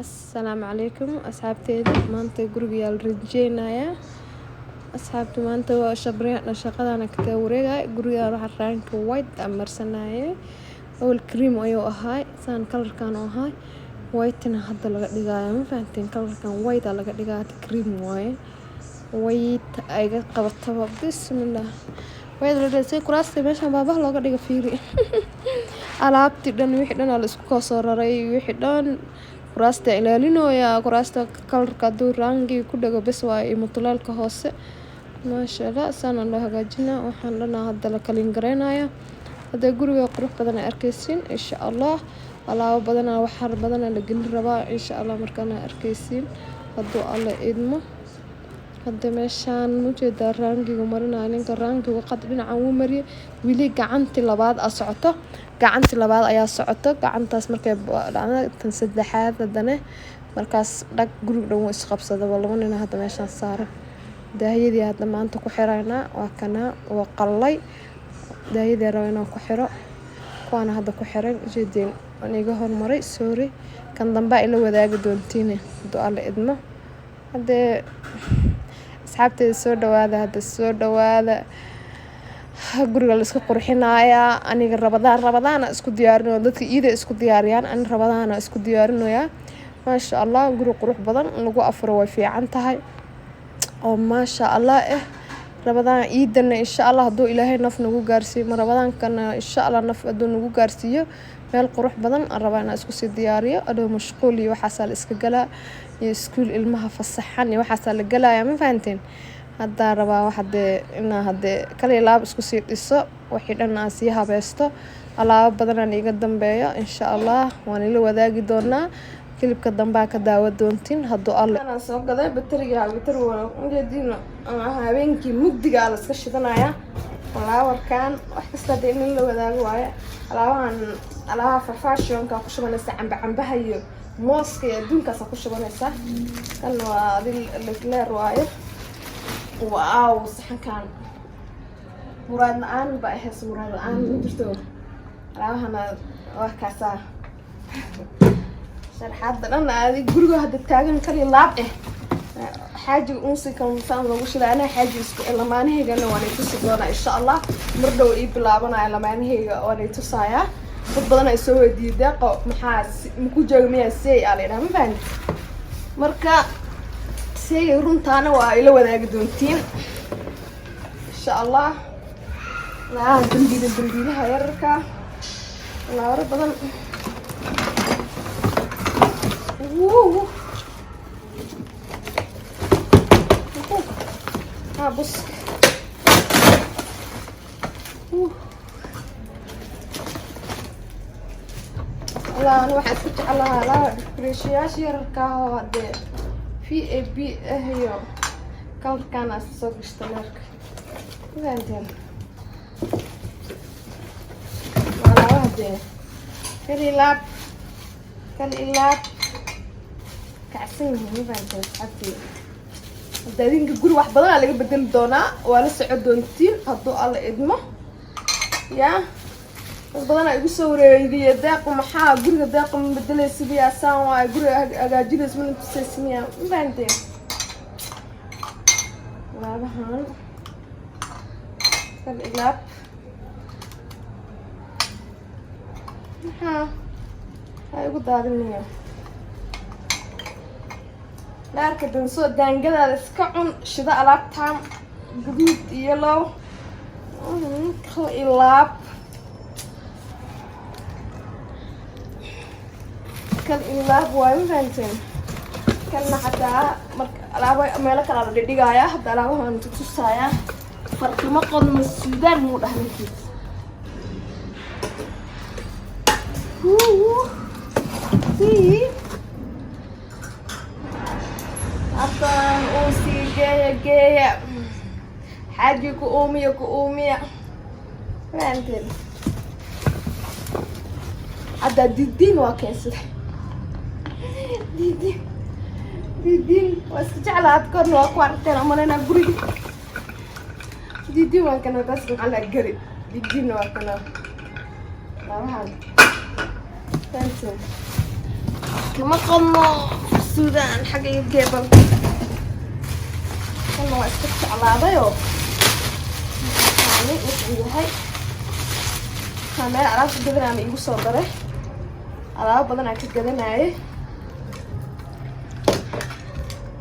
Assalaamu calaykum asxaabteyda, maanta guriga yaa la rajeynayaa. Asxaabta, maanta waa shabriyaan shaqadana ka wareegay. Guriga waxa raanka white aan marsanayay, awal cream ayuu ahaa, saan colorkan oo ahaa, white-na hadda laga dhigayo. Ma fahanteen? Colorkan white aa laga dhigaa, hadda cream waaye. White ayga qabataba, bismillah, white la dhigay. Kuraasta meeshan baabaha looga dhiga, fiiri alaabtii dhan, wixii dhan aa la isku soo raray, wixii dhan kuraasta ilaalinooya. Kuraasta colorka hadduu raangi ku dhago bes waaye, iyo mutuleelka hoose. Maasha Allah, saana loo hagaajinaa. Waxaan dhanaa hadda la clean gareynaya. Hadda guriga qurux badan ay arkaysiin, insha Allah. Alaabo badanaa, waxar badanaa la gelin rabaa, insha Allah, markaana arkaysiin hadduu Alla idmo. Hadda meeshaan ujeedaa raangigu marinaya ninka. Raangigu qad dhinacan wuu mariyay, weli gacantii labaad aa socoto, gacantii labaad ayaa socoto. Gacantaas markay dhacdo, tan saddexaad haddana markaas dhag, guriga dhan wuu isqabsadaba. Laba nina hadda meeshaan saaran. Daahiyadii hadda maanta ku xiraynaa waa kanaa, waa qallay. Daahiyadii raba inaan ku xiro, kuwaana hadda ku xiray. Ujeedeen, waan iga hormaray, sorry. Kan dambaa ila wadaagi doontiin hadduu Alla idmo. Haddee asxaabteeda, soo dhawaada, hadda soo dhawaada. Guriga la iska qurxinayaa. Aniga Rabadaan Rabadaana isku diyaarinayo, dadka iida isku diyaariyaan, ani Rabadaana isku diyaarinayaa. Maasha Allah, guri qurux badan in lagu afuro way fiican tahay oo maasha Allah eh. Rabadaan iidana, insha Allah, hadduu Ilaahay naf nagu gaarsiiyo, ma Rabadaankana, insha Allah, naf hadduu nagu gaarsiiyo, meel qurux badan aan rabaa inaan isku sii diyaariyo. Adhow mashquul iyo waxaasaa la iska galaa, iyo iskuul ilmaha fasaxan iyo waxaasaa la galaya. Ma fahanteen? Haddaa rabaa wax hadee inaa hadee kaliya laab isku sii dhiso, wixii dhan aan sii habeesto. Alaabo badanaan iga dambeeyo, insha Allah, waan ila wadaagi doonaa. Clipka dambaa ka daawa doontiin hadduu Alle. Anaa soo gaday bateriga, bateri ujeediin, habeenkii mugdiga la iska shidanaya. Flowerkan wax kasta hadee in la wadaago waaye. Alaabahan, alaabaha fashionka ku shubanaysa, cambe, cambaha iyo mooska iyo adduunkaasa ku shubanaysa. Kan waa adi legleer waaye. Wow, saxankan muraad la-aan ba ahayso, muraad la-aan ma jirto. Alaabahana waa kaasaa, sharxaadda dhan adi guriga hadda taagan, kali laab eh. Xaajiga unsi kan saan loogu shiday. Anaa xaaji isku lamaanahaygana waan tusi doonaa, insha Allah. Mar dhow ii bilaabanaya lamaanahayga, waan i tusayaa. Dad badan ay soo weydiiyey, "Deeqo, maxaa maku jooga miyaa sey?" aa la yidhaha. Ma fahanti? Marka seygay runtaana waa ila wadaagi doontiin, insha Allah. Laa dambiila, dambiilaha yararka, laabaro badan. Wuu ha busk. Walaa ani waxaan iska jeclahaa alaaha decorationyaasha yararka ah oo hadee VAB ah iyo colorkan aa soo gashta leerka. Ma fahanteen? Waa alaabaha dee kal ilaab, kal ilaab kacsan yihiin. Ma fahanteen, asxaabteyda? Hadda idinka guri wax badan aa laga bedeli doonaa, waa la soco doontiin hadduu Alla idmo. Yaa dad badan aa igu soo wareediye, "Deeqo, maxaa guriga deeqo ma bedelaysa miyaa? Saan waay guriga hagaajinaysa, mana tusaysa miyaa?" Ma fahanteen? Alaabahan kal ilaab. Maxaa ha igu daadinayo dhaarka danso? Daangadaada iska cun, shida alaabtan guduud iyo low, kal ilaab, kal ilaab waayo. Ma fahanteen? Kalna xataa marka alaabo meelo kalaa la dhidhigaaya. Hadda alaabahan tutusaaya. Farqimo qodma Suudaan muu dhah ninkiis. See, halkan uu sii geeya, geeya xaaji ku uumiya, ku uumiya. Fahanteen? Hadda didiin waa keensaday, didiin, didiin waa iska jeclaa. Had korna waa ku aragteen umalaynaa guriga. Didiin waa kana, taas maxaa la gari. Didiinna waa kana. Labahan, fahanteen? Kama qadno Suudaan xagga iga geebal. Kana waa iska jeclaadayoo aqaani wuxuu yahay. Waxaa meel alaabta gadanaa igu soo daray, alaabo badan aan ka gadanayay.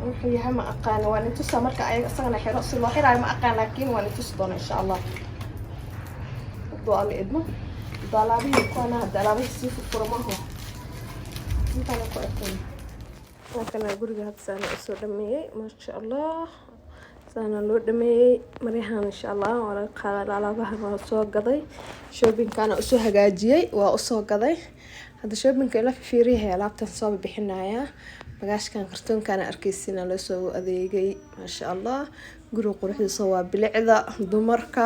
Wuxuu yahay ma aqaani, waan itusaa marka ayaga isagana xiro. Si loo xiraayo ma aqaan, laakiin waan itusi doona, insha Allah, hadduu Alla idmo. Hadda alaabihii kuwana, hadda alaabihii sii furfuro maaho, intaana ku ekay. Waa guriga hadda saana usoo dhameeyey, maasha Allah, saana loo dhameeyey. Maryahan, insha Allah, waa laga qaaday. Alaabahan waa soo gaday, shoppingkana usoo hagaajiyey, waa usoo gaday. Hadda shoppingka ila fiiriyahay, alaabtan soo bixinaya, bagaashkan kartoonkana arkaysina loo soo adeegay, maasha Allah. Guriga quruxdiisa waa bilicda dumarka,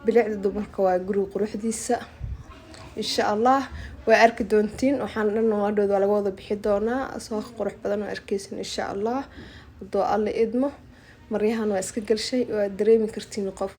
bilicda dumarka waa guriga quruxdiisa. Insha Allah waa arki doontiin. Waxaan dhan hadhowd waa laga wada bixi doonaa, soo qurux badan oo arkeysin, insha Allah, hadduu Alla idmo. Maryahan waa iska gelshay, waa dareemi kartiin qof.